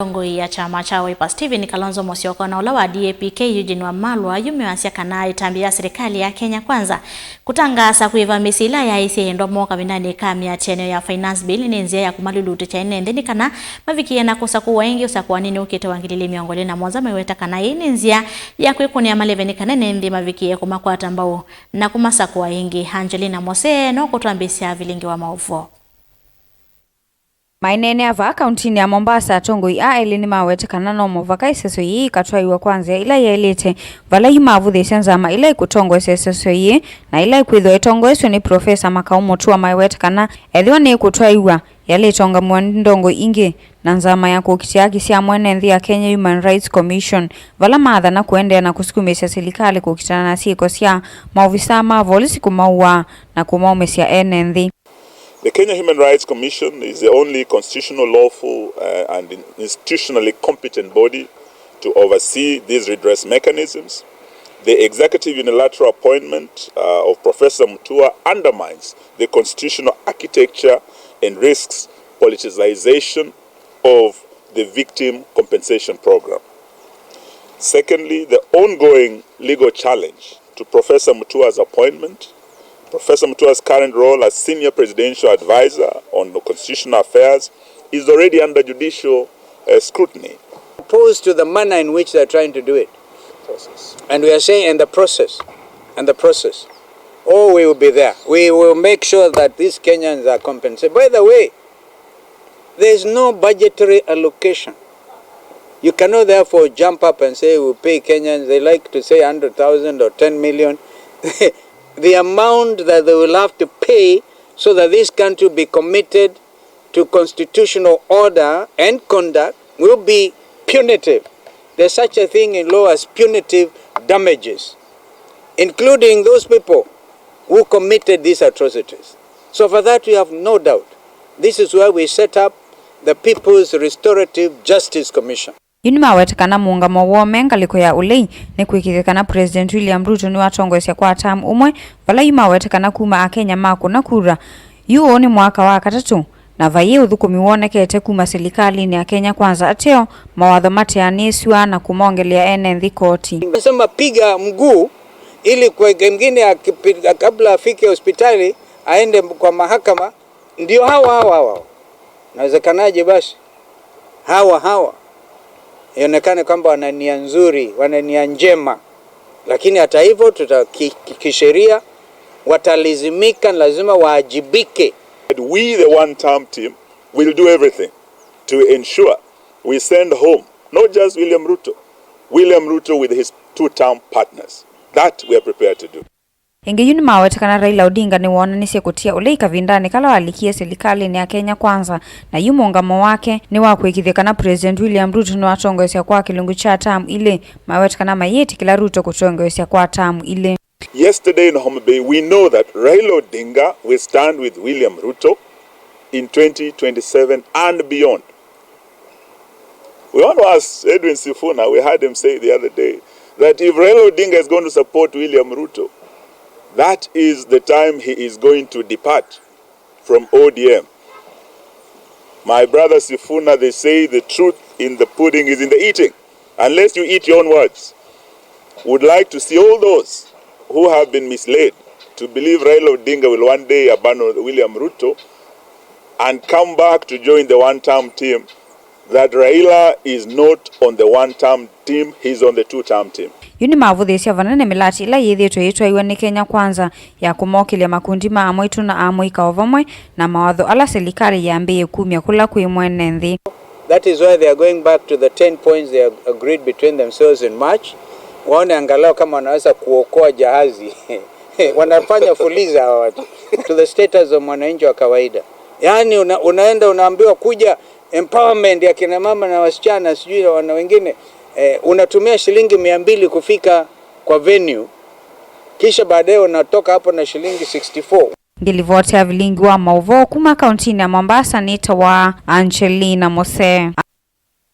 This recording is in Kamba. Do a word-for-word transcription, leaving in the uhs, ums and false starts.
Mũtongoi ya kyama kya Wiper Stephen Kalonzo Musyoka na ũla wa D A P K Eugene Wamalwa ayumiwasya kana ĩtambya ya serikali ya Kenya Kwanza kũtangaasa kũĩva mĩsyĩ ĩla yaaĩsye ĩendwa moo kavindanĩ ka mĩatĩanĩo ya Finance Bill nĩ nzĩa ya kũmalulutĩkya ene nthĩ nĩ kana mavikĩe na kũsakũwa ĩngĩ ũsakũanĩnĩ ũkĩte wa ngili ili mĩongo ĩlĩ na mũonza, maiweta kana ĩĩ nĩ nzĩa ya kwĩkũnĩa maleve nĩ kana ene nthĩ mavikĩe kũmakwata mbau na kũmasakũa ĩngĩ. Angelina Mose no kũtwambĩĩsya vilingi wa maũvoo. Maineenea vaa kauntinĩ ya Mombasa, atongoi aa elĩ nĩmawete kana no mũvaka ĩseso yĩĩ ĩkatwaĩwa kwa nzĩa ĩla yaĩlĩte, vala yu mavũthĩĩsya nzama ĩla ĩkũtongoesya ĩseso yĩĩ na ĩla ĩkwĩthĩwa ĩtongoesw'e nĩ Profesa Makau Mutua. Maiwete kana ethĩwa nĩĩkũtwaĩwa, yalĩtongamw'a nĩ ndongoi ingĩ na nzama ya kũkitĩa haki sya mwene nthĩ ya Kenya Human Rights Commission, vala maathana kũendeea na kũsukumĩĩsya silikalĩ kũkitana na syĩko sya maovisaa ma volisi kũmaũaa na kũmaũmĩsya ene nthĩ. The Kenya Human Rights Commission is the only constitutional, lawful, uh, and institutionally competent body to oversee these redress mechanisms. The executive unilateral appointment, uh, of Professor Mutua undermines the constitutional architecture and risks politicization of the victim compensation program. Secondly, the ongoing legal challenge to Professor Mutua's appointment. Professor Mutua's current role as Senior Presidential Advisor on Constitutional Affairs is already under judicial, uh, scrutiny. Opposed to the manner in which they're trying to do it. And we are saying, and the process, and the process. Oh, we will be there. We will make sure that these Kenyans are compensated. By the way, there is no budgetary allocation. You cannot therefore jump up and say, "We'll pay Kenyans," they like to say hundred thousand or ten million. The amount that they will have to pay so that this country will be committed to constitutional order and conduct will be punitive. There's such a thing in law as punitive damages, including those people who committed these atrocities. So for that, we have no doubt. This is why we set up the People's Restorative Justice Commission. Yu nĩmawete kana mũũngamo woo me ngalĩko ya ũlei nĩ kũĩkĩĩthya kana President William Ruto nĩwatongoesya kwa term ũmwe, vala yu mawete kana kuma Akenya makũna kura. Yu ũũ nĩ mwaka wa katatũ, na vaiĩ ũthũkũmi wonekete kuma silikalĩnĩ ya Kenya Kwanza ateo mawatho mateanĩsw'a na kũmongelea ene nthĩ koti. Nasema piga mguu ili kwa mgine akipi-, kabla afike hospitali aende kwa mahakama, ndio hawa hawa hawa. Inawezekanaje basi hawa hawa ionekane kwamba wana nia nzuri, wana nia njema, lakini hata hivyo tuta-, ki-, ki-, kisheria watalazimika, lazima waajibike. We, the one-term team, will do everything to ensure we send home not just William Ruto, William Ruto with his two-term partners. That we are prepared to do. Ĩngĩ yu nĩmawete kana Raila Odinga nĩwoonanisye kũtia ũlei kavindanĩ kala walikie silikalĩnĩ ya Kenya Kwanza, na yu mũũngamo wake nĩ wa kũĩkĩĩthya kana President William Ruto nĩwatongoesya kwa kĩlungu kya term ilĩ. Mawete kana mayĩtĩkĩla Ruto kũtongoesya kwa term ilĩ. Yesterday in Homa Bay, we know that Raila Odinga will stand with William Ruto in twenty twenty-seven and beyond. We want to ask Edwin Sifuna, we heard him say the other day that if Raila Odinga is going to support William Ruto, that is the time he is going to depart from O D M. My brother Sifuna, they say the truth in the pudding is in the eating. Unless you eat your own words, would like to see all those who have been misled to believe Raila Odinga will one day abandon William Ruto and come back to join the one-term team, that Raila is not on the one-term team, he's on the two-term team. Yu nĩmavũthĩĩsya vanene mĩlatĩ ĩla yĩthĩĩtwe ĩtwaiwe nĩ Kenya Kwanza ya kũmokĩlya makundi ma amwaitũ na amũika o vamwe na mawatho ala silikalĩ yambĩĩe kumya kũla kwĩ mwene nthĩ. That is why they are going back to the ten points they ag-, agreed between themselves in March. Waone angalau kama wanaweza kuokoa jahazi. Wanafanya fuliza hawa watu. To the status of mwananchi wa kawaida. Yaani una-, unaenda unaambiwa kuja empowerment ya kina mama na wasichana, sijui na wana wengine, eh, unatumia shilingi mia mbili kufika kwa venue, kisha baadaye unatoka hapo na shilingi sixty-four. Ngĩlivoti ya vilingi wa maũvoo kuma kauntinĩ ya Mombasa nĩtawa Angelina Mose.